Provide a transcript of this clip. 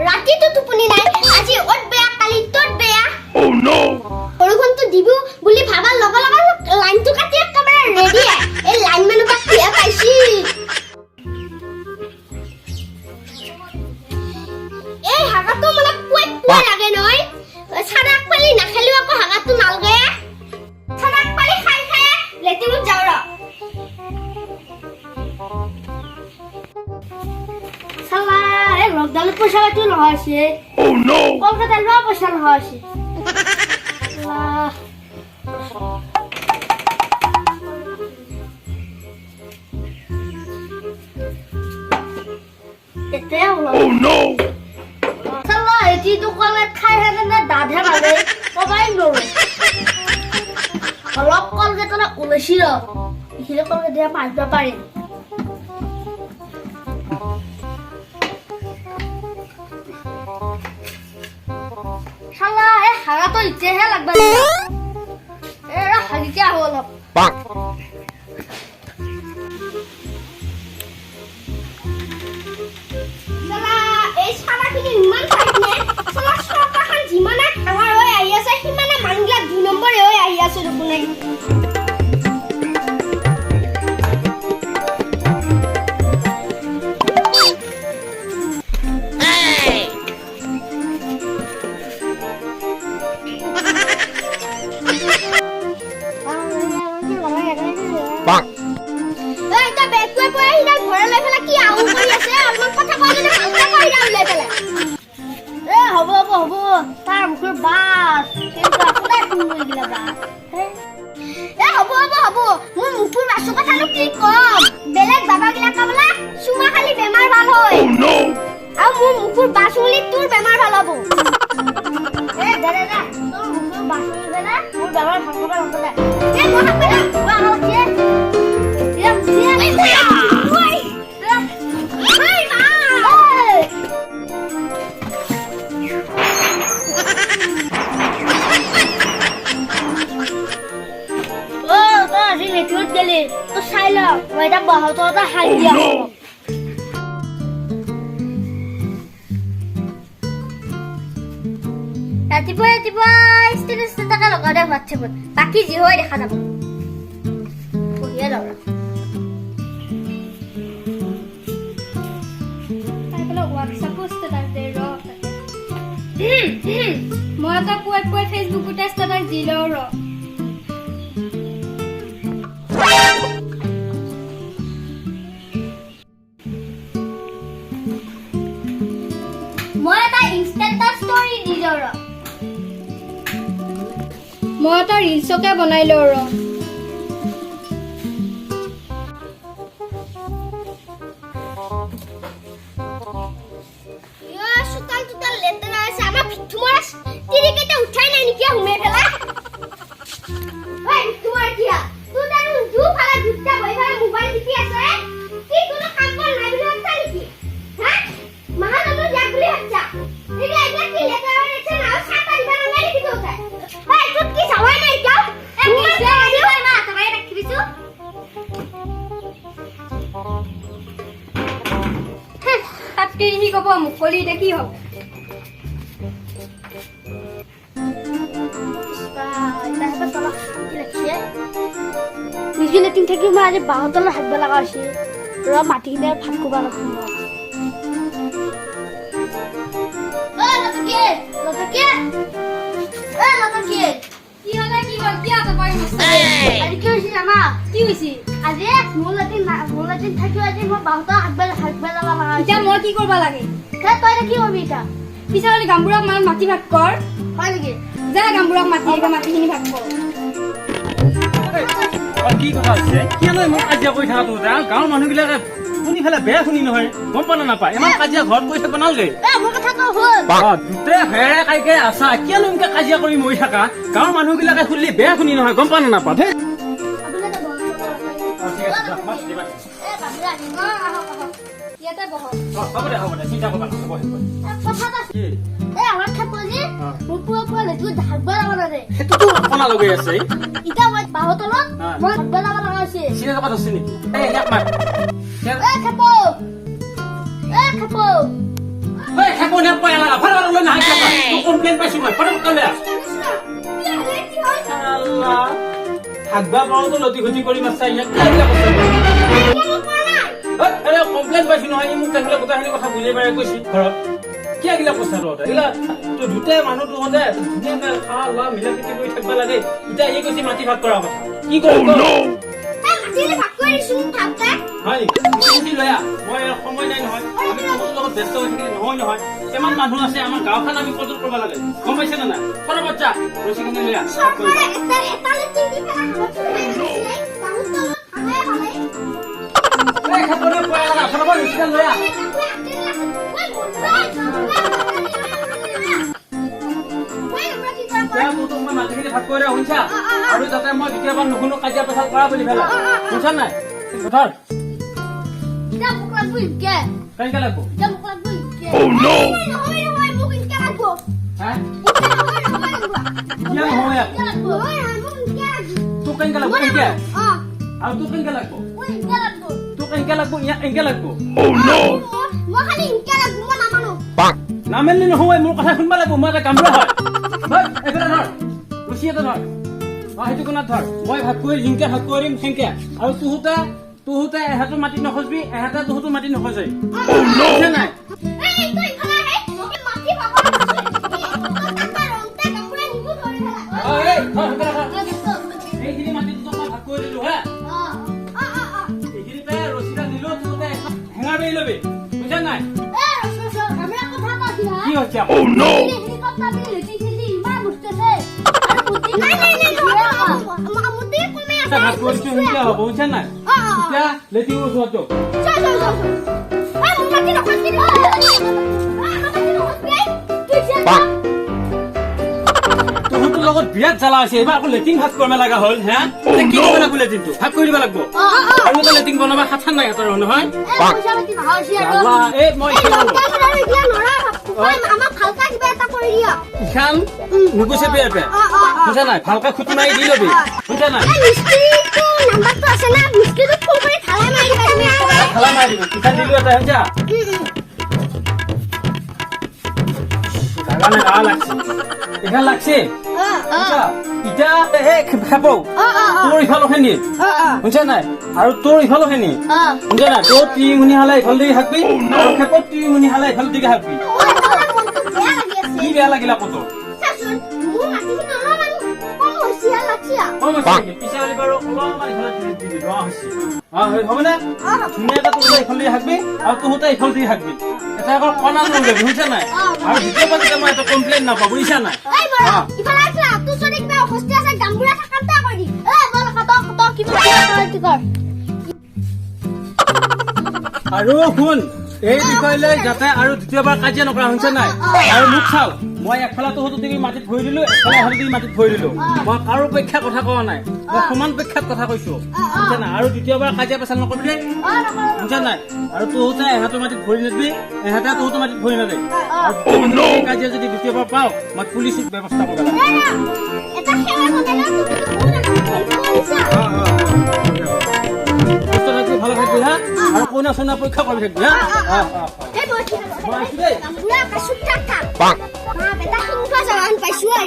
ৰাতিটো টোপনি নাই। আজি অত বেয়া, কালি তত বেয়া। বৰষুণটো দিব বুলি ভাবাৰ লগে লগে লাইনটো কাটি একেবাৰে ৰেডি। এই লাইন মানুহ বা কিহে পাইছি। এই হাগাটো মানে পুৱাই পুৱাই লাগে নহয়। চানাক পালি নাখালেও আকৌ হাগাটো নালগে। চানাক পালি খাই খাই লেট্ৰিনত যাওঁ ৰ। চালা, এই লকডাউনত পইচা পাতিও নহা হৈছে। কলকাতাৰ লোৱা পইচা নহা হৈছে। এতিয়া ওলাব। চালা, এটিটো কলগেট খাই হেনে নে দাঁতহে ভালে কবাই নোৱাৰো। অলপ কলগেট অলপ ওলাইছি ৰ, এইখিনি কলগেট দিয়া মাৰিব পাৰিম। চালা, এই হাগাটো এতিয়াহে লাগবা। এই ৰ, হাগিকে আহো অলপ। চালা, এই চালাখিনি ইমান টাইট নে? চালা, চৰকাৰখন যিমানে ডাঙৰ হৈ আহি আছে, সিমানে মানুহবিলাক দুই নম্বৰ হৈ আহি আছে দেখোন। এই এতিয়া বেগটোৱে পৰে সিডাল ভৰাই লৈ পেলাই কি আহো কৰি আছে? অলপমান কথা কৈ যদি ভালকে কৈ সিডাল ওলাই পেলাই। এ হ'ব হ'ব হ'ব, তাৰ মুখৰ বাছ কেনেকুৱা, কোনে শুনিব এইগিলা বাছ হে? এ হ'ব হ'ব হ'ব, মোৰ মুখৰ বাচু কথানো কি কম? বেলেগ বাবাগিলাক বোলে চুমা খালি বেমাৰ ভাল হয়, আৰু মোৰ মুখৰ বাচু বুলি তোৰ বেমাৰ ভাল হ'ব। এ দে দে দে, তোৰ মুখৰ বাছ শুনি পেলাই মোৰ বেমাৰ ভাল কৰিব লাগিব দে। এ মই হাত পেলাই। মই আগত দিয়ে দিয়ে দিয়ে। ঐ, ঐ, মা। এই। অ, তই আজি লেট্ৰিনত গেলি, তই চাই ল, মই এতিয়া বাহঁতৰ এটা শাক দিয়া। ৰাতিপুৱা ৰাতিপুৱা ষ্টেটাছ এটাকে লগাই দে হোৱাটছএপত, বাকী যি হয় দেখা যাব। বঢ়িয়া ল'ৰা। তাই পেলাই হোৱাটছএপো ষ্টেটাছ দে ৰ তাতে। মই এটা পুৱাই পুৱাই ফেচবুকতে ষ্টেটাছ দি লওঁ ৰ। মই এটা ইনষ্টাত ষ্টৰি দি দিওঁ ৰ। মই এটা ৰিলচকে বনাই লওঁ ৰ। ইয়া, চোতাল তোতাল লেতেৰা আছে। আমাৰ ভিঠু মৰা তিৰিকেইটা উঠাই নাই নেকি সোমাই পেলাই? ঐ ভিঠু মৰা, কিয়া তোৰ জানো দুফালে দুটা বহি পেলাই মোবাইল টিপি আছে? কি কোনো কাম বন নাই বুলি ভাবছা নেকি? হা, মাহাজনো যাক বুলি ভাবছা? এইগিলা এইগিলা কি লেতেৰা হৈ আছে না? আৰু চাহ তাহ দিবা নালাগে নেকি তহঁতে? ঐ, তোৰ কি যাৱাই নাই কিয়? তাতকে সি ক'ব মুকলি, এতিয়া কি হ'ব? শান্তি লাগছে। নিজে লেট্ৰিন থাকি মই আজি বাঁহৰ তলত হাগব লগা হৈছে। ৰ, মাটিখিনি ভাত খাব লাগিব। ঐ লতকি, লতকি, ঐ লতকি। কি হ'লে, কি হ'ল, কিয় তপাৰি মস্ত? আজি কি হৈছে জানা? কি হৈছে? আজি মোৰ লেট্ৰিন, মোৰ লেট্ৰিন থাকিও আজি মই বাঁহৰ তলত হাগব যাব লগা হৈছে। এতিয়া মই কি কৰিব লাগে? হে, তই এতিয়া কি কৰিবি এতিয়া? পিছে হ'লে গামবুঢ়াক মানে মাটি ভাগ কৰ। হয় নেকি? যা, গামবুঢ়াক মাতি আহিব, মাটিখিনি ভাগ কৰ। কি কথা হৈছে? কিয়নো ইমান কাজিয়া কৰি থাকা তহঁতে? গাঁৱৰ মানুহবিলাকে শুনি পেলাই বেয়া শুনি নহয়, গম পা না নাপায়? ইমান কাজিয়া ঘৰত কৰি থাকিব নালাগে। এ মোৰ কথাটো হ'ল। অ, দুটাই হেৰে কাইকে আছা, কিয়নো এনেকে কাজিয়া কৰি মৰি থাকা? গাঁৱৰ মানুহবিলাকে শুনিলে বেয়া শুনি নহয়, গম পা না নাপা? ধেই। আপুনি এটা বন্ধ কৰক। অ, ঠিক আছে, যা, মাত দি, মাত দি। এ বাহিৰা। অ, আহক আহক, ইয়াতে বহক। অ, হ'ব দে, হ'ব দে, চিন্তা কৰিব নালাগে, বহ, বহ। এ, কথা এটা। কি? এ আমাৰ খাব যে মোৰ পুৱা পুৱা লেট্ৰিনত হাগব যাব নালাগে। সেইটোতো কণা লগাই আছে। এতিয়া মই বাঁহৰ তলত মই হাগব যাব লগা হৈছে। চিনে টকা ধৰছি নেকি? এই ইয়াক মাত। এ খেপো, এ খেপো। ঐ খেপ। কোনে পয়া লাগা ফটাফট ওলাই নাহা কিয় তই? তোক কমপ্লেইন পাইছো মই, ফটাফট ওলাই আহ। কি হ'ল? আল্লাহ, থাকবা পাৰোতো লটি ঘটি কৰি মাৰছা, ইয়াক কিয় এইবিলাক কথা কয়? মই কোৱা নাই। আৰে কমপ্লেইন পাইছো নহয়, ই মোক তেখেতে গোটেইখিনি কথা বুজাই পাই কৈছি ঘৰত। কিয় এইগিলা কৈছা তহঁতে? এইগিলা তই দুটাই মানুহ, তহঁতে ধুনীয়াকে খোৱা লোৱা মিলা প্ৰীতি কৰি থাকিব লাগে। এতিয়া এই কৈছে মাটি ভাগ কৰাৰ কথা, কি কৰিম ক? এই মাটিখিনি ভাগ কৰি দিছো ভালকে। হয় নেকি? মিছি লৈ আহ, মই সময় নাই নহয়। আমি তহঁতৰ লগত ব্যস্ত হৈ থাকিলে নহয় নহয়। কিমান মানুহ আছে আমাৰ গাঁওখন, আমি কণ্ট্ৰল কৰিব লাগে, গম পাইছে নে নাই? ফটাফট যা, ৰছীখিনি লৈ আহ, ভাগ কৰি চৰকাৰে এটা এটা লেট্ৰিন দি পেলাই হাতত সোমাই ৰাখিছিলে। বাহুৰ তলত ভাগে ভালে। এই খাপনে পয়া লগা, ফটাফট ৰছীডাল লৈ আহ। এতিয়া তোক মই মাটিখিনি ভাগ কৰি দিওঁ, শুনছা? আৰু যাতে মই দ্বিতীয়বাৰ নুশুনো কাজিয়া পেচাল কৰা বুলি পেলাই, শুনছা নাই? ধৰ। কেনেকে লাগব? হা, এতিয়া নহয় আকৌ। তোক কেনেকে লাগব? কেনেকে? আৰু তোক কেনেকে লাগব? তোক কেনেকে লাগব? ইয়াক কেনেকে লাগব? নামেনলি নহয়, মোৰ কথা শুনবা লাগব। মই এটা গামবুঢ়া হয়। হয়, এইফালে ধৰ, ৰছী এটা ধৰ। অ, সেইটো কোণাত ধৰ। মই ভাগ কৰি জিংকে ভাগ কৰিম সেনকে। আৰু তোহোতে এহাতৰ মাটি নখজবি, এহাতে তোহোতৰ মাটি নখজে, বুজিছা নাই? অ, এই ধৰ, সেইফালে ধৰ। এইখিনি মাটি তোক মই ভাগ কৰি দিলো। হা, এইখিনিতে ৰছীডাল দিলো, তোহোতে হেঙাৰ বেৰি লবি, বুজিছা নাই? কি হৈছে আকৌ? নাই নাই নাই, এটা ভাগ কৰিছো, সেনকে হ'ব, বুজিছা নাই? এতিয়া লেটিং ওচৰত যাওক। চল চল চল চল। এই মোৰ মাটি নখজবি, আমাৰ মাটি নখজবি। তুই যা। তহঁতৰ লগত বিৰাট জ্বালা আছে। এইবাৰ আকৌ লেটিং ভাগ কৰিব লগা হ'ল। হে, এতিয়া কি কৰিব লাগিব? লেটিংটো ভাগ কৰি দিব লাগিব আৰু এটা লেটিং বনাবা সাঠান নাই এটা নহয়। জ্বালা। এই মই এই লকডাউন আৰু এইগিলা নৰা, আমাক ভালকে কিবা এটা কৰি দিয়ক। ইখান নুগুচে পেপে, অ অ অ বুজিছা নাই? ভালকে খুটি মাৰি দি ল'বি, বুজিছা নাই? এই মিস্ত্ৰীটো নাম্বাৰটো আছে না, মিস্ত্ৰীটোক ফোন কৰি ঢালাই মাৰি দিবা তুমি একেবাৰে। ঢালা মাৰি দিব। ইখান দিলো এটা, বুজিছা? জাগা নাই, গা লাগছে, ইখান লাগছে, বুজিছা? এতিয়া এই খেপৌ, তোৰ ইফালো খিনি, বুজিছা নাই? আৰু তোৰ ইফালো খিনি, বুজিছা নাই? তোৰ তিৰিমুনি হালে ইফাল দিকে থাকবি আৰু খেপত তিৰিমুনি হালে ইফাল দিকে থাকবি। মোৰ এটা মনটো বেয়া লাগি আছে। কি বেয়া লাগিল আকৌ তোৰ? চাচোন, মোৰ মাটিখিনি অলপমান কম হৈছে আৰু লাগছে আৰু। কম হৈছে নেকি? পিছে হ'লে বাৰু অলপমান ইফালে দি দিবি, ৰঙা হৈছে। অ, হ'বনে? ধুনীয়াকে তোহোতে ইফাল দি থাকবি আৰু তোহোতে ইফাল দি থাকবি। এটা আকৌ কণা নোলাবি, বুজিছা নাই? আৰু দ্বিতীয়বাৰ যাতে মই এটা কমপ্লেইন নাপাওঁ, বুজিছা নাই? এই মৰা, ইফালে আছা, তোৰ যদি কিবা অসুস্থ আছে, গামবুঢ়া থাকান্তা কৰি দি। এ বল, খাত খাত কিবা কি কৰ। আৰু শুন, এই বিষয় লৈ যাতে আৰু দ্বিতীয়বাৰ কাজিয়া নকৰা, শুনিছা নাই? আৰু মোক চাও, মই একফালে তহঁতো দিবি মাটিত ভৰি দিলো, একফালে এহাতো দি মাটিত ভৰি দিলো। মই কাৰো পক্ষে কথা কোৱা নাই, মই সমান পক্ষত কথা কৈছো, বুজিছা নাই? আৰু দ্বিতীয়বাৰ কাজিয়া পেচাল নকৰিবি দেই, বুজিছা নাই? আৰু তহঁতে এহাতৰ মাটিত ভৰি নিদিবি, এহাতে তহঁতৰ মাটিত ভৰি নেদে। আৰু দ্বিতীয়বাৰ যদি কাজিয়া যদি দ্বিতীয়বাৰ পাওঁ, মই পুলিচক ব্যৱস্থা কৰিব লাগিব। এটা সেৱা বনাই লওঁ, তুমি বহুত আমাক হেল্প কৰিছা। সুস্থ থাকিবি, ভালে থাকিবি। হা, আৰু কইনা চইনা পৰীক্ষা কৰি থাকিবি। হা, অ অ এই মই মই আছো দেই। গামবুঢ়া চুপ থাক থাক। বাপ, এটা সিংহ জৱান পাইছো ঐ।